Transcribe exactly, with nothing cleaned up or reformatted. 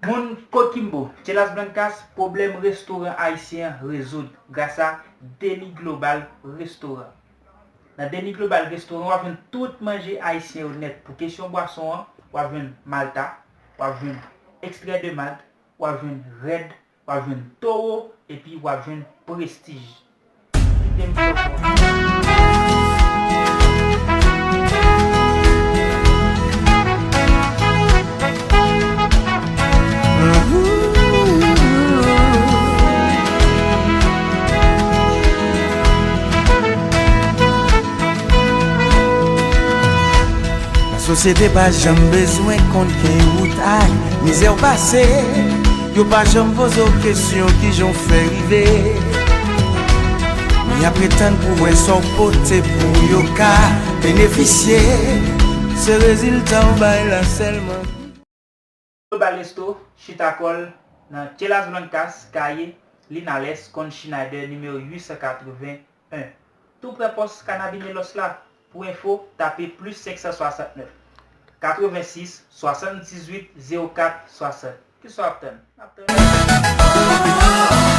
Moun Coquimbo, Chelas Blancas, pwoblèm restoran ayisyen an rezoud gras a Deni Global Restoran. Nan Deni Global Restoran, w ap jwenn tout manje ayisyen yo nèt. Pou kesyon bwason an, w ap jwenn Malta, w ap jwenn Extrait de Malte, w ap jwenn Red, w ap jwenn Toro, epi w ap jwenn Prestige. Kite m fè w. Sosyete pa janm bezwen konn ki wout ak mizè w pase. Yo pa janm poze w kesyon kijan w fè rive. Y ap ret tann pou wè sa w pote pou yo ka benefisye. Se rezilta w bay la sèlman ki. Global Resto chita kò l nan Chelas Blancas, Calle Linares, Con Schneider, nimewo uit san katreven en, tou prè pòs Cannabis Melos la. Pou enfo, tape plis senk san swasantnèf, katrevensis, swasanndizuit, zewo kat, swasant. Kisa w ap tann? N ap tann.